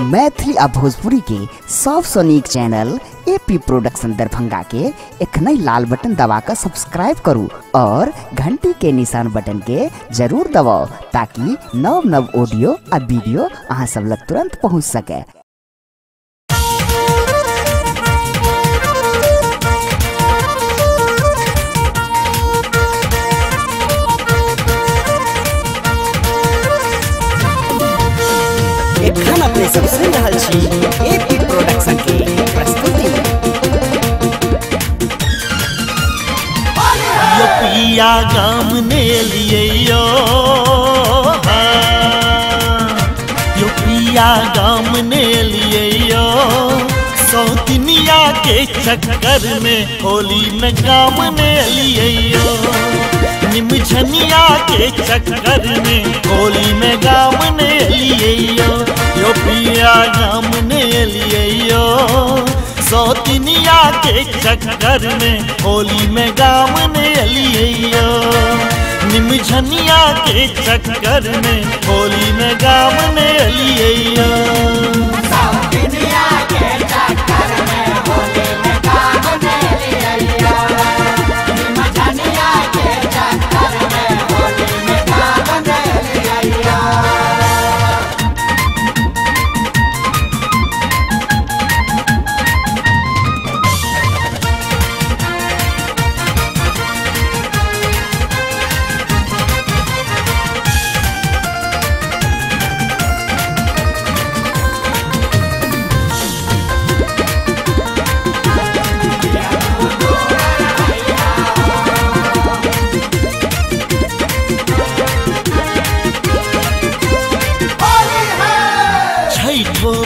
मैथिली आ भोजपुरी के सबसँ नीक चैनल एपी प्रोडक्शन दरभंगा के एखनहि लाल बटन दबा कऽ सब्सक्राइब करू और घंटी के निशान बटन के जरूर दबाओ ताकि नव नव ऑडियो आ वीडियो अहाँ सब लग तुरंत पहुँच सके। एखन अपने सब सुन रहल छी एपी प्रोडक्शन के प्रस्तुति। यो पिया गाम ने लिए यो, यो पिया गाम ने लिए यो, सौतनिया के चक्कर में होली में गाम ने लिए यो, निमझनिया के चक्कर में होली में गाम ने लिए यो, यो पिया गाम ने लिए यो, सौतनिया के चक्कर में होली में गाम ने लिए यो, निमझनिया के चक्कर में होली में गाम ने लिए यो। सौतनिया के चक्कर में होली में गाम ने लिए यो, निमझनिया के चक्कर में होली में गाम ने लिए यो।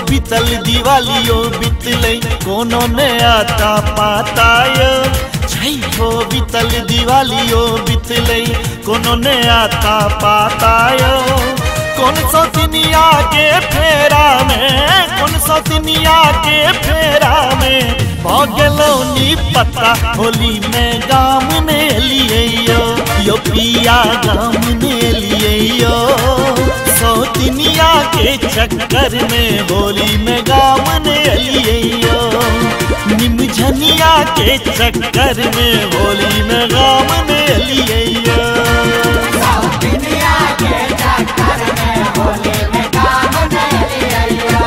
बीतल दिवालियो बीतले कोनो ने आता पाता यो, छैठो बीतल दिवालियो बीतले कोनो ने आता पाता यो, कौन सौतनिया के फेरा में, कौन सौतनिया के फेरा में भ गेलौ नी पता होली में गाम ने लिए यो, यो पिया गाम ने लिए यो, सौतनिया के चक्कर में होली में गाम ने लिए यो, निमझनिया के चक्कर में होली में गाम ने लिए यो। सौतनिया के चक्कर में होली में गाम ने लिए यो,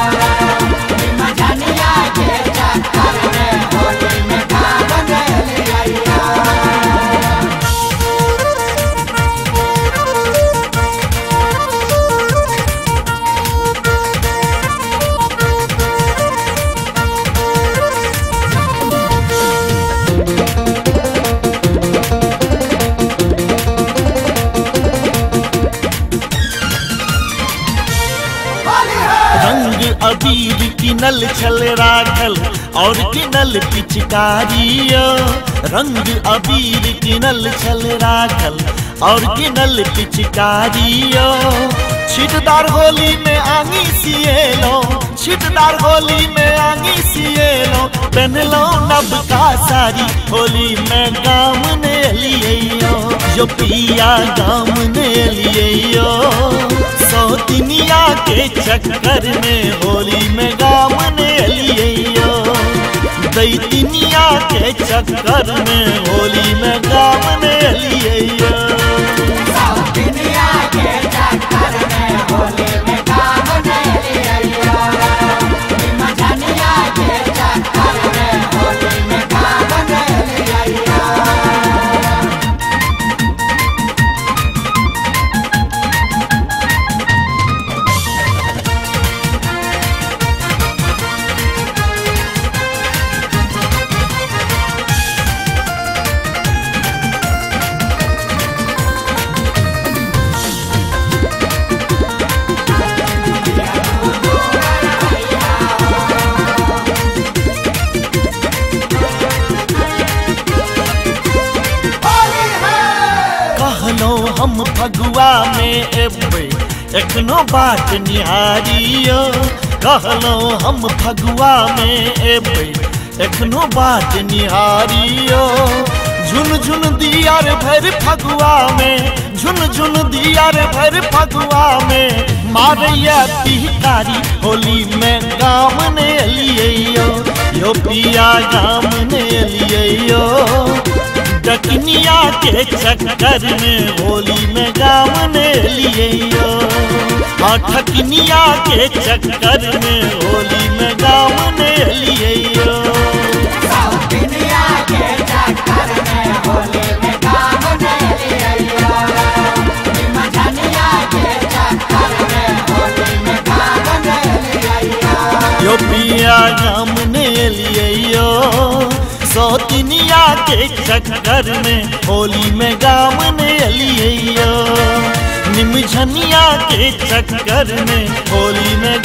निमझनिया के चक्कर में होली में गाम ने लिए यो। रंग अबीर किनल छल राखल और किनल पिचकारियो, रंग अबीर किनल छल राखल और किनल पिचकारियो, छिटदार होली में आंगी सिएलो, छिटदार होली में आंगी सिएलो, पहनलो नबका साड़ी होली में गाम ने लिए यो, यो पिया गाम ने लिए यो, सौतनिया के चक्कर में होली में गाम ने लिए यो, दैतनिया के चक्कर में होली में गाम ने लिए यो। सौतनिया के चक्कर में होली में गाम ने लिए यो, निमझनिया के चक्कर में होली में गाम ने लिए यो। कहलो हम फगुआ में एबै एखनो बाट निहारियो, कहलो हम फगुआ में एबै एखनो बाट निहारियो, झुन झुन दिया रे भर फगुआ में, झुन झुन दिया रे भर फगुआ में मारैया पिहकारी होली में गाम ने एलियै यो, यो पिया गाम ने एलियै यो। डकनिया के चक्कर में होली में गाम ने एलियै यो, हाँ ठकनिया के चक्कर में होली में गाम ने एलियै यो। सौतिनिया के चक्कर में होली में गाम ने एलियै यो, निमझनिया के चक्कर में होली में गाम ने एलियै यो। यो पिया गाम ने एलियै यो, सौतिनिया के चक्कर में होली में गाम ने एलियै यो, निमझनिया के चक्कर में होली में